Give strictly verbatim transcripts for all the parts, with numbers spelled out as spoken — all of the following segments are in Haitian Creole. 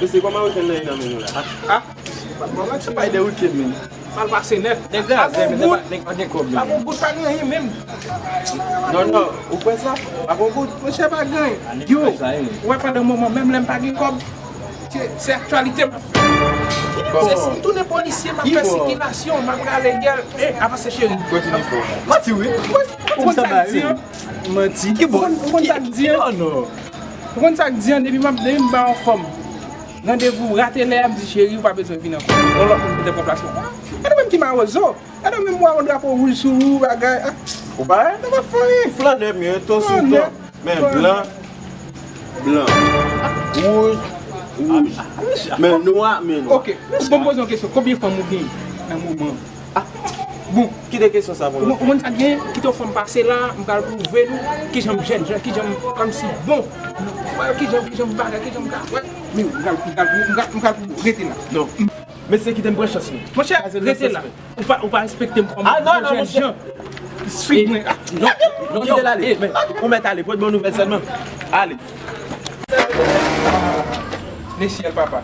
Mesye, kòman weekend nan ye nan men nou la? Ah, ah. Bon, mwen se bay de weekend, men. Mal pase nèt. Nèg la, pa gon goud. Nèg pa gen kòb, men. Pa gon goud, pa gen anyen menm. Non, non, ou kwè sa? Pa gon goud. Monchè, pa gen anyen. Yo, ou wè, pandan moman, menm lè m pa gen kòb, se, se aktyalite m ap fè. Se si m tounen polisye, m ap fè sikilasyon, m ap rale gèl. E, avanse, cheri. Kontinye fò. Manti, wi. Ou konn sa k di an? Manti. Ki bon? Ou konn sa k di an? Non, non. Ou konn sa k di an? Depi m ap, depi m pa anfòm. Randevou rate lè a, m di, cheri, ou pa bezwen vin ankò. Yon lòt moun ki te pran plas mwen. E nou menm ki mawozo. E nou menm, ou a yon drapo wouj sou ou, bagay. Ah. Ou pa wè? Nou pa fè anyen. Flannè m ye, to sou to. Men blan, blan. Wouj, wouj. Men nwa, men nwa. Ok. Bon, m poze yon kesyon. Konbyen fanm ou gen nan moman an? Ah, bon, kite kesyon sa pou lòt. Ou konn sa k genyen? Kite yon fanm pase la, m pral pwouve nou kijan m jènjan, kijan m kòmsi bon. Kijan, kijan m bagay, kijan m ka, wè. Men m pral, m pral, m pral, m pral rete la. Non. Mesye, kite m pran chans mwen. Monchè, rete la. Ou pa, ou pa respekte m kòm yon jènjan. Swiv mwen. Non, non, kite l ale. Men, ou mèt ale. Pote bon nouvèl sèlman. Ale. Lesyèl, papa.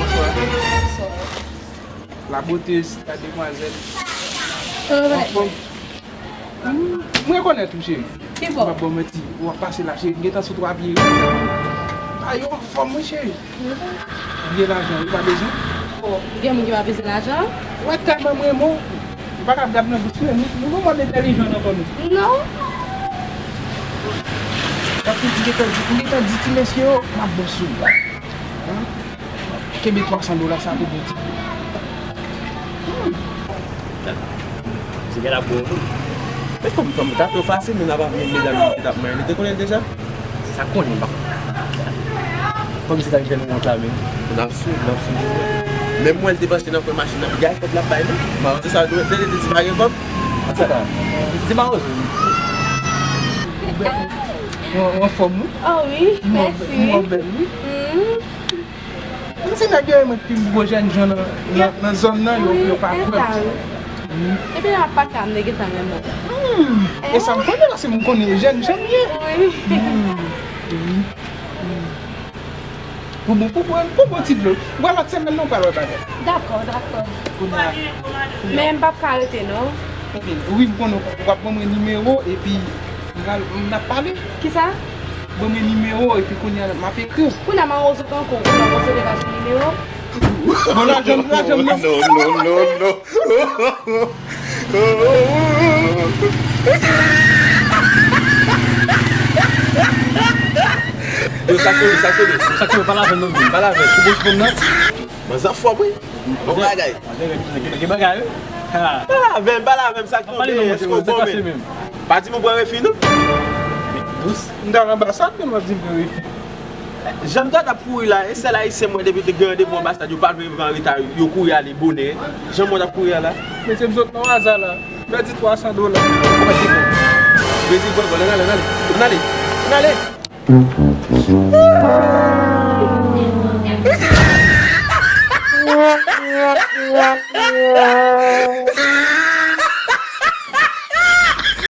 Bonswa. La beauté, la demoiselle. Anfòm. M rekonèt ou, cheri. Ki bò? M ap ba w manti. Ou ap pase la, cheri. M gentan sou twa pye. Ay, ou anfòm, wi, cheri. Ou gen lajan, ou pa bezwen? Bon, gen moun ki pa bezwen lajan? Ou wè tèlman m renmen w, ou pa ka ap gad nan bouch mwen. Nou, nou, nou moun entèlijan nan kò nou. Non. Paske m gentan di, m gentan di ti mesye yo, m ap bon sou ou. Kenbe twa san dola sa pou boutik. Hmm. Se gen la bon wi. Men fanm, fanm ta twò fasil, men n ap ap vin medam yo ki t ap manyen. Li te konnen l deja? Sa konnen m pa konnen. Kòmsi ta vin fè nou wont la men. N ap swiv, n ap swiv. Menm mwen, l te panse nan kwen machin nan, gade kòb l ap bay nou. Mawozo sa, dwe te, te di pa gen kòb. Sa ta. Se mawozo wi. Ou anfòm wi. Oh wi, mèsi. Ou bèl wi. Hmm. Mwen se nèg yo renmen pi gwo jènjan nan, nan, nan zòn nan, yo, yo pa kwè. Epi nan ap pase a, m te gentan renmen w. Hmm. E sa m konnen, paske m konnen jènjan m ye. Wi. Hmm. Wi. Hmm. Pou bon, pou bon, pou bon ti dlo. Bon, lòt semèn nan, ou pral wè bagay. Dakò, dakò. Kounye a. Men m p ap ka rete, non. Ok, wi, m konnen w ap ban mwen nimewo, epi m pral, n ap pale. Kisa? Ban mwen nimewo epi kounye a m ap ekri w. Kounye a m a wozo tankou w, kounye a w panse w te ka jwenn nimewo? Bon, lajan m, lajan m nan. Non, non, non, non. Yo, sa k rive, sa k rive. Sa k rive, pale avè m non, vin, pale avè m. Ou bon pou m nan? Manzè fò wi. Bon bagay. Gen, gen, gen bagay wi. Ha. Pale avè m, pale avè m, sa k tonbe, èske w bon menm? Pa di m ou pran refi non. Dous. M t al anbasad, men w ap di m pran refi. Jan m t ap kouri la, e sèl ayisyen m wè depi te gen randevou anbasad, yo pa vle rive an reta, yo kouri ale bonè. Jan m wè w t ap kouri a la. Mesye, m sot nan waza la. M pèdi twa san dola. Brezil pran gòl, ann ale, ann ale. Ann ale. Ann ale.